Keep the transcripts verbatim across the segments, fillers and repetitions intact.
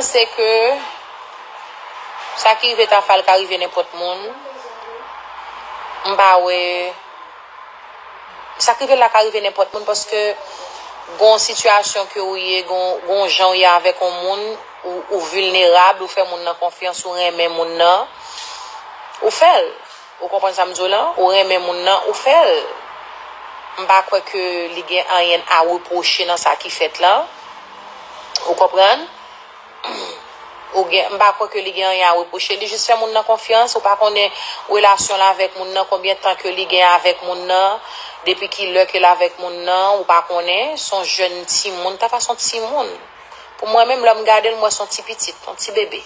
Panse ke sa ki rive Tafa l ka rive nenpòt moun. M pa wè. Sa k rive l la ka rive nenpòt moun, paske gon sitiyasyon ke ou ye, gon, gon jan ou ye avèk yon moun, ou, ou vilnerab, ou fè moun nan konfyans, ou renmen moun nan, ou fè l. Ou konprann sa m di w lan? Ou renmen moun nan, ou fè l. M pa kwè ke li gen anyen a repwoche nan sa ki fèt lan. Ou konprann? Ou gen, m pa kwè ke li gen anyen a repwoche. Li jis fè moun nan konfyans. Ou pa konnen relasyon l avèk moun nan, konbyen tan ke li gen avèk moun nan, depi ki lè ke l avèk moun nan, ou pa konnen. Se yon jèn timoun, Tafa se yon timoun. Pou mwen menm, lè m gade l, m wè se yon ti pitit, yon ti bebe.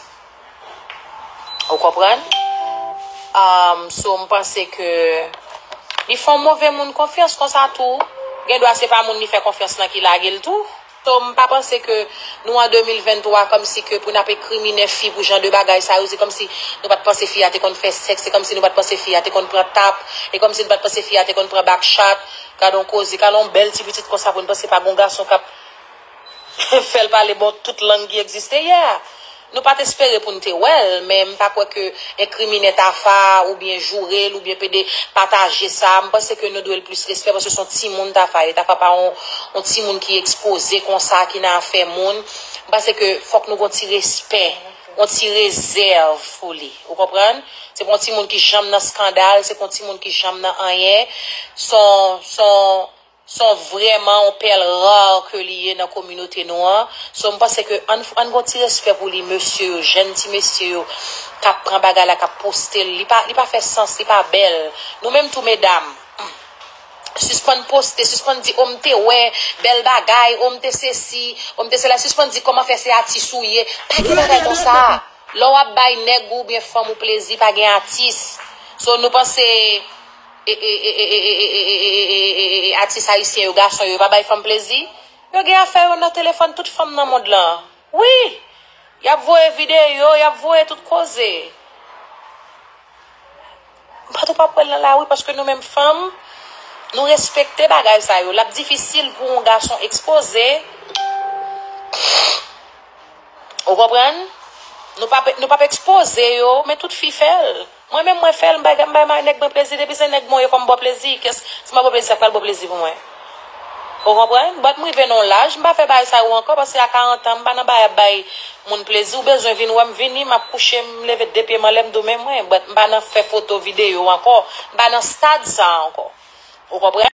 Ou konprann? Um, so, m panse ke li fè yon move moun konfyans konsa tou. Gen dwa se pa moun li fè konfyans lan ki lage l tou. So, m pa panse ke nou an de mil venntwa, kòmsi ke pou n ap enkrimine fi pou jan de bagay sa yo, se kòmsi nou pa t panse fi a te konn fè sèks, se kòmsi nou pa t panse fi a te konn pran tap, e kòmsi nou pa t panse fi a te konn pran backshot. Gade yon koze, gade yon bèl ti pitit konsa pou n panse pa gon gason k ap fè l pale bò tout lang ki egziste, yeah. Nou pa t espere pou n te wè l, men m pa kwè ke enkrimine Tafa oubyen joure l oubyen pede pataje sa. M panse ke nou dwe l plis respè paske se yon timoun Tafa ye. Tafa pa yon, yon timoun ki ekspoze konsa, ki nan afè moun. M panse ke fòk nou gen yon ti respè, yon ti rezèv pou li. Ou konprann? Se pa yon timoun ki janm nan eskandal, se pa yon timoun ki janm nan anyen. Se yon, se yon, se yon vrèman yon pèl ra ke li ye nan kominote nou an. So, m panse ke ann, ann gen yon ti respè pou li, mesye yo, jèn ti mesye yo, k ap pran bagay la, k ap poste l. Li pa, li pa fè sans, li pa bèl. Nou menm tou, medam, sispann poste, sispann di, "O, m te wè, bèl bagay, o, m te sesi, o, m te sela." Sispann di, "Kòman fè se atis ou ye?" Pa gen bagay konsa. Lè w ap bay nèg ou oubyen fanm ou plezi, pa gen atis. So, nou panse e, e, e, atis ayisyen yo, gason yo, yo pa bay fanm plezi? Yo gen afè yo nan telefòn tout fanm nan mond lan. Wi! Y ap voye videyo, y ap voye tout koze. M pa tou p ap wè l nan lari paske nou menm fanm, nou respekte bagay sa yo. L ap difisil pou yon gason ekspoze. Ou konprann? Nou p ap, nou p ap ekspoze yo, men tout fi fè l. Mwen menm mwen fè l, m bay, m bay ma-, nèg mwen plezi, depi se nèg mwen ye fò m ba w plezi. Kès, si m pa ba w plezi, sa k pral ba w plezi pou mwen? Ou konprann? But m rive nan yon laj, m pa fè bagay sa yo ankò, paske a karant an, m pa nan bagay ap bay moun plezi. Ou bezwen vin wè m, vini, m ap kouche, m leve de pye m anlè, m di w men mwen. But m pa nan fè foto, videyo ankò. M pa nan stad sa ankò. Ou konprann?